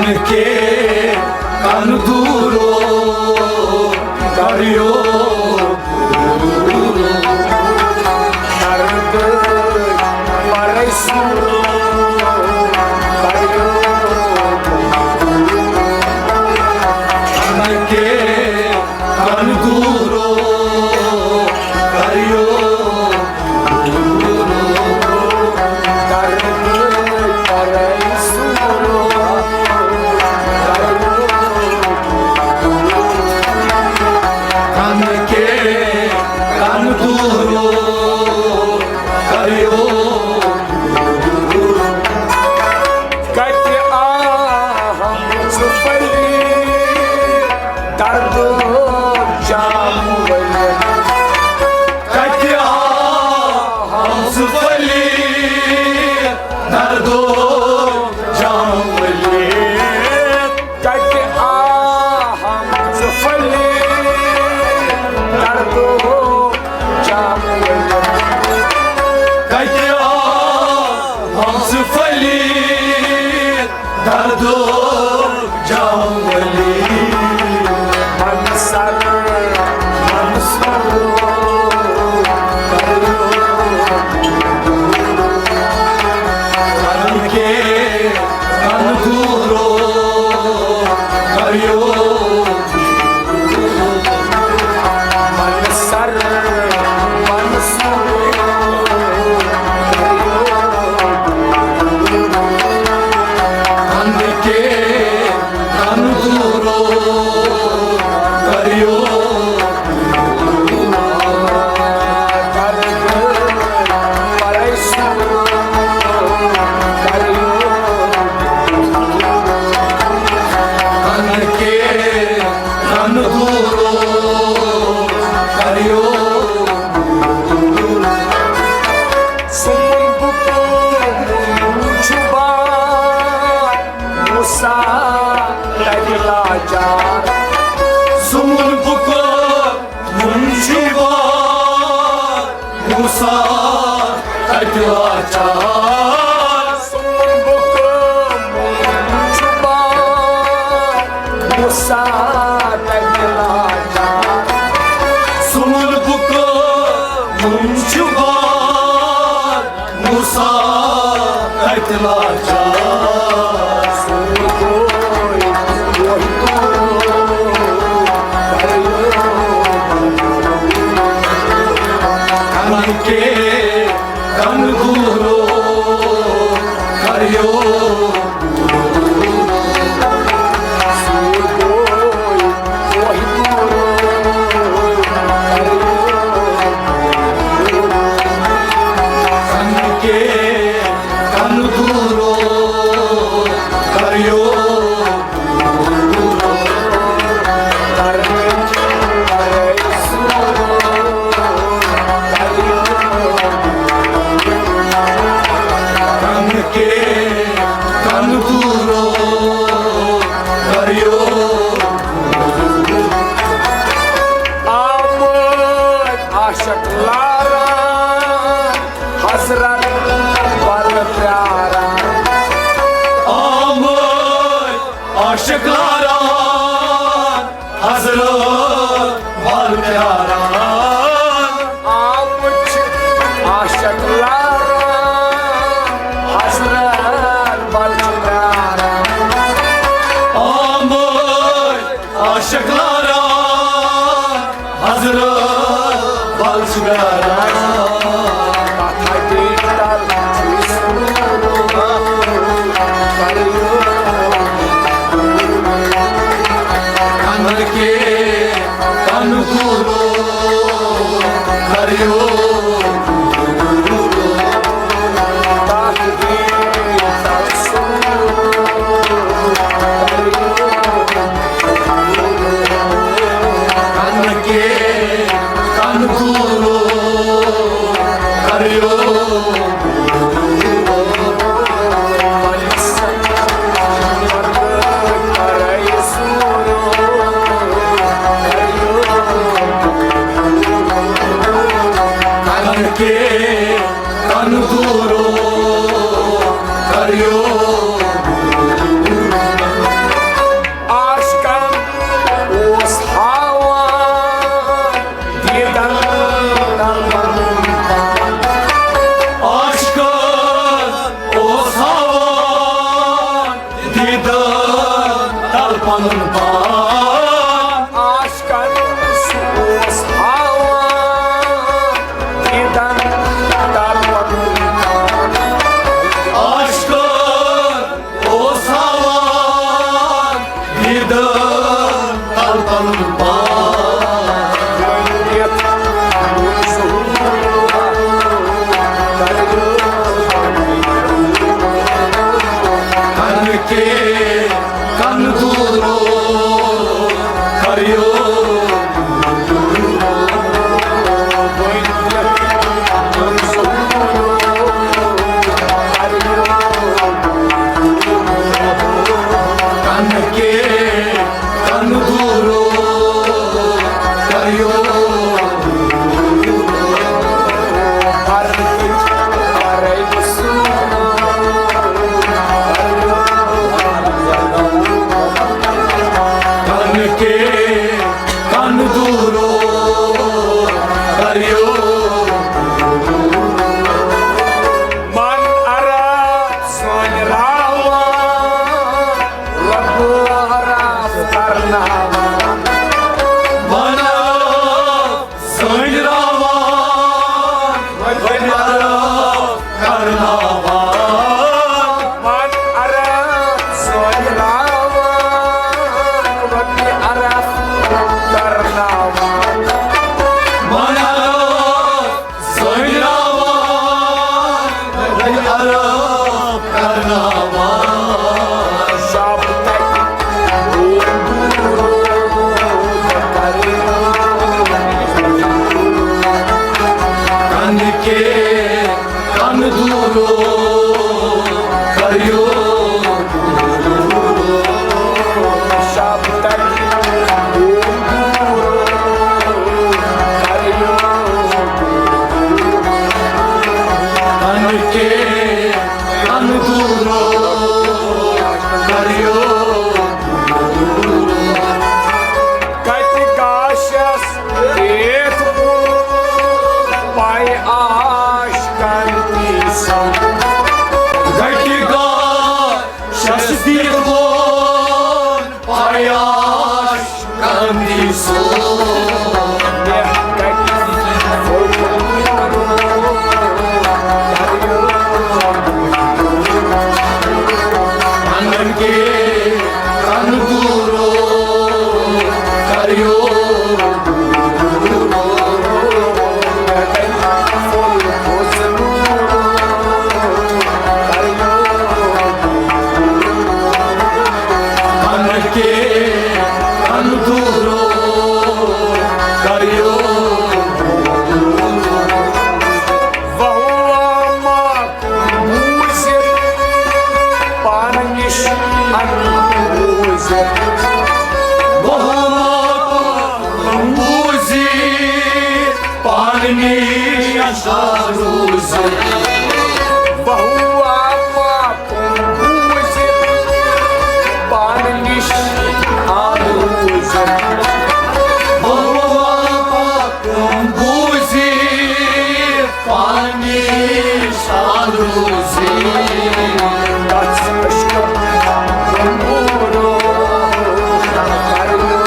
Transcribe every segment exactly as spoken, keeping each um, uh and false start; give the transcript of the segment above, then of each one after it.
کے کن دورو کریو، درد پرسو کریو، کے کن دورو کریو، درد پرسو کریو، کن کے کن دورو کریو۔ کتہِ آہم ژٕ پھٔلۍ دردُک جام ؤلِتھ؟ کتہِ آہم ژٕ پھٔلۍ دردُک جام ؤلِتھ؟ کتہِ آہم ژٕ پھٔلۍ دردُک جام ؤلِتھ؟ کتہِ آہم ژٕ پھٔلۍ دردُک جام ؤلِتھ؟ من سر، من سر، کرن کے کن دورو کریو، من سر، من سر، کن کے کن دورو کریو۔ کن کے کن دورو کریو۔ سُمن بُکُن چھُ بار موسیٰ تتہِ لاچار۔ سُمن بُکُن چھُ بار موسیٰ تتہِ لاچار۔ سُمن بُکُن چھُ بار موسیٰ تتہِ لاچار۔ سُمن بُکُن چھُ بار موسیٰ تتہِ لاچار۔ کن کے کن دورو کریو۔ کن کے کن دورو کریو۔ کن کے کن دورو کریو۔ آمد عاشق لاران، حضرت بل پیاران۔ آمد عاشق لاران، حضرت بل پیاران۔ آمد چھِ عاشق لاران، حضرت بل چھِ پیاران۔ آمد عاشق لاران، حضرت بل چھِ پیاران۔ کتھا ڈیٹل چھُس کن کے کن دورو کریو۔ کن کے کن دورو کریو۔ پنُن پان۔ عاشقن سُہ اوس ہاوان، دیٖدن تر پنُن پان۔ عاشقن اوس ہاوان، دیٖدن تر پنُن پان۔ کن کے کن دوٗرو کریو۔ کن کے کن دوٗرو کریو۔ کن کے کن دوٗرو کریو۔ من عرب سٲنۍ راوان، رب عرب کرناوان۔ من عرب سٲنۍ راوان، وۄنۍ عرب کرناوان۔ وۄنۍ عرب سٲنۍ راوان، وۄنۍ عرب کرناوان۔ وۄنۍ عرب سٲنۍ راوان، وۄنۍ عرب کرناوان۔ شب تک کن کے کن دوٗرو کریو۔ شب تک کن کے کن دوٗرو کریو۔ کتہِ گاشس ریت وُن پاے عاشقن دی سُن۔ گٹہِ گاشس دیت وُن پاے عاشقن دی سُن۔ کن کے کن دوٗرو کریو۔ کن کے کن دوٗرو کریو۔ وہوا ما بوٗزِتھ پانہٕ نِش اَنُن بوٗزِتھ۔ وہوا ما بوٗزِتھ پانہٕ نِش روٗزِتھ۔ وہوا ما بوٗزِتھ پانہٕ نِش آلوٗزِتھ۔ وہوا ما بوٗزِتھ پانہٕ نِش آلوٗزِتھ۔ تَس عشقَس پوٗرٕ کَرنہٕ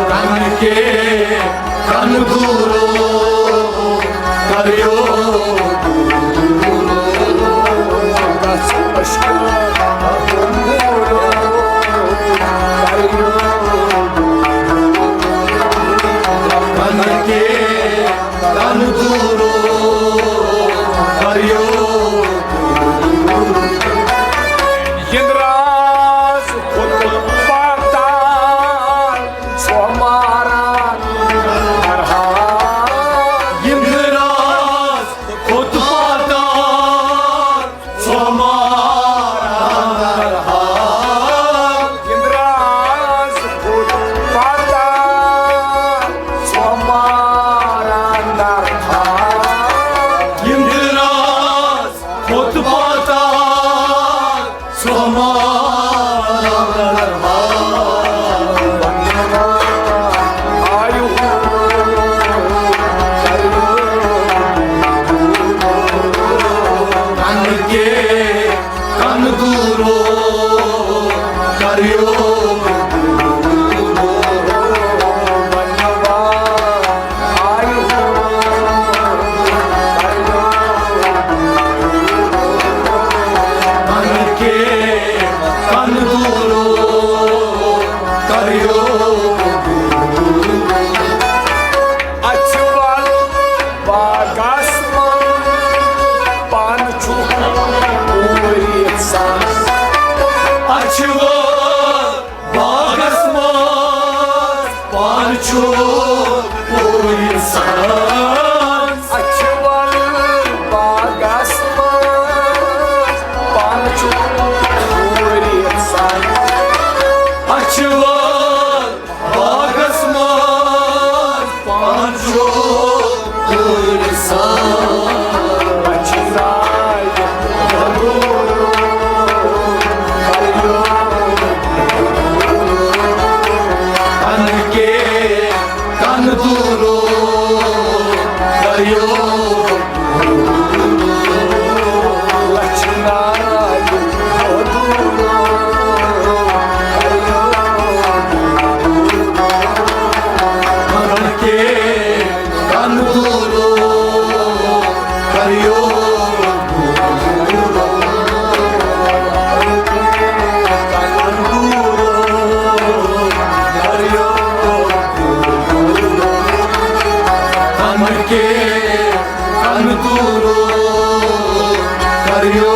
کن کے کن دوٗرو کریو۔ تَس عشقَس پوٗرٕ کَرنہٕ کن کے کن دوٗرو کریو۔ یِنٛدراز کھوٚت پاتال، سوماران برہان۔ یِنٛدراز کھوٚت پاتال، سوماران برہان۔ یِنٛدراز کھوٚت پاتال، سوماران برہان۔ یِنٛدراز کھوٚت پاتال، سوماران برہان۔ آیُک کن کے کن دوٗرو پوٗرٕ سان۔ اَچھِ وَل باغَس منٛز پَنچُک پوٗرٕ سان۔ اَچھِ وَل باغَس منٛز پَنچُک پوٗرٕ سان۔ اَچھِ راے کن دوٗرو کریو لچھناے دوٗرو کریو کن دوٗرو کریو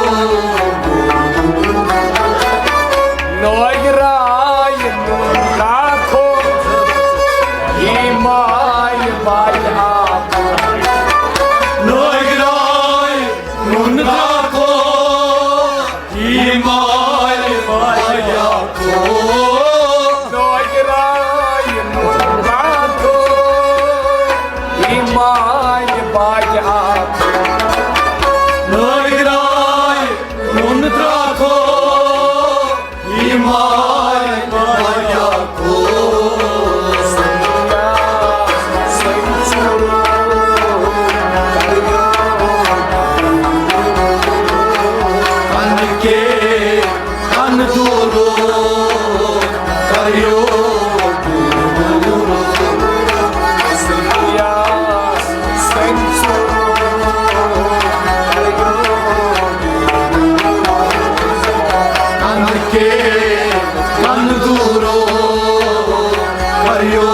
نٲگراے نُن کاکھو، یہِ ماے باے آب۔ نٲگراے نُن کاکھو، یہِ ماے باے آب۔ نٲگراے نُن کاکھو، یہِ ماے باے آب۔ نٲگراے نُن کاکھو، یہِ ماے باے آب۔ کن دوٗرو کریو کن دوٗرو کریو۔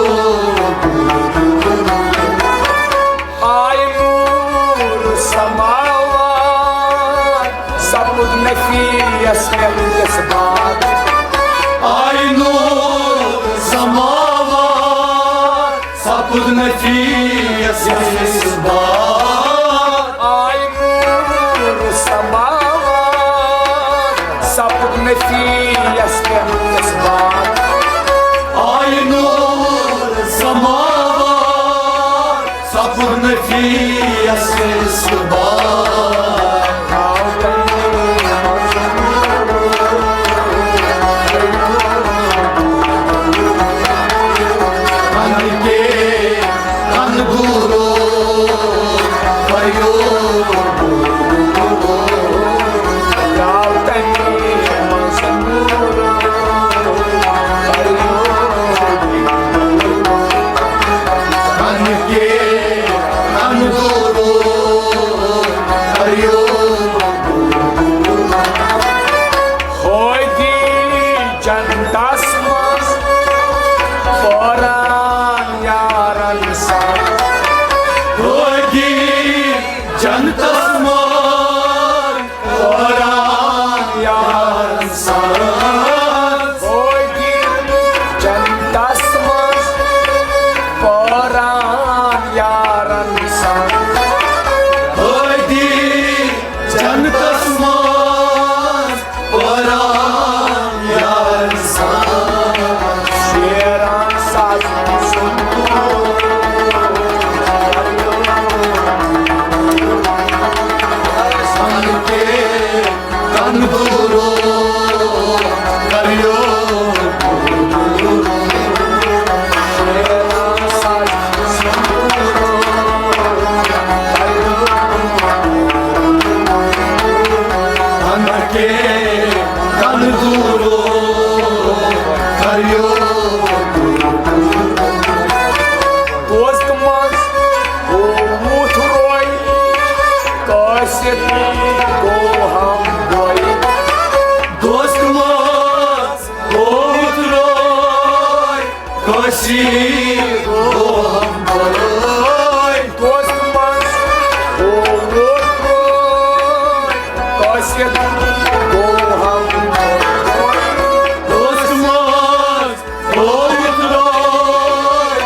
آے نوٗر سماوار، سپُد نفیس مےٚ مِصباح۔ آے نوٗر سماوار، سپُد نفیس مِصباح۔ آے نوٗر سماوار، سپُد نفیس مےٚ مِصباح۔ آے نوٗر سماوار، سپُد نفیس مِصباح۔ کن دوٗرو کریو۔ کن دوٗرو کریو۔ ہودی جنتس منٛز پٲران یارن سان۔ ہودی جنتس منٛز پٲران یارن سان۔ ہودی جنتس منٛز پٲران یارن سان۔ ہودی جنتس منٛز پٲران یارن سان۔ شیران ساز سُنٛد کن دوٗرو کریو۔ کن دوٗرو کریو۔ دوست منٛز گوٚو وُتھ روے، قٲصد گوٚو ہم بوے۔ دوست منٛز گوٚو وُتھ روے، قٲصد گوٚو ہم بوے۔ دوست منٛز گوٚو وُتھ روے، قٲصد گوٚو ہم بوے۔ دوست منٛز گوٚو وُتھ روے،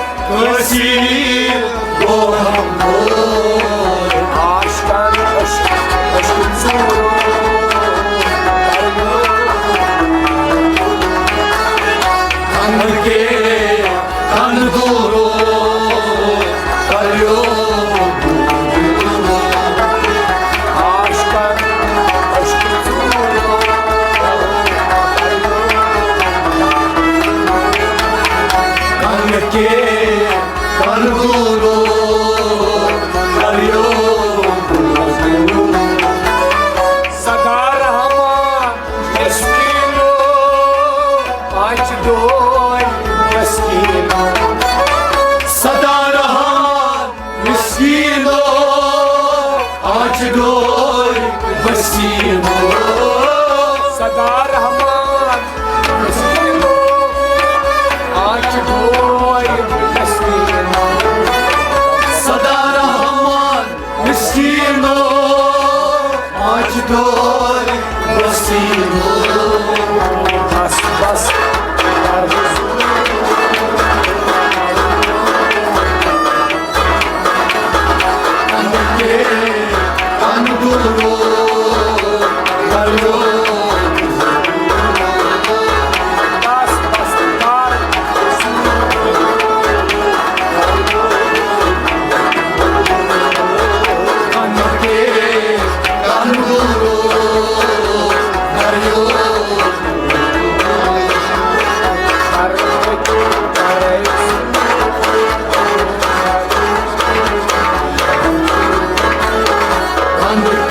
رحمان مسکینو، آج ڈوے مسکینو۔ سدا رحمان مسکینو، آج ڈوے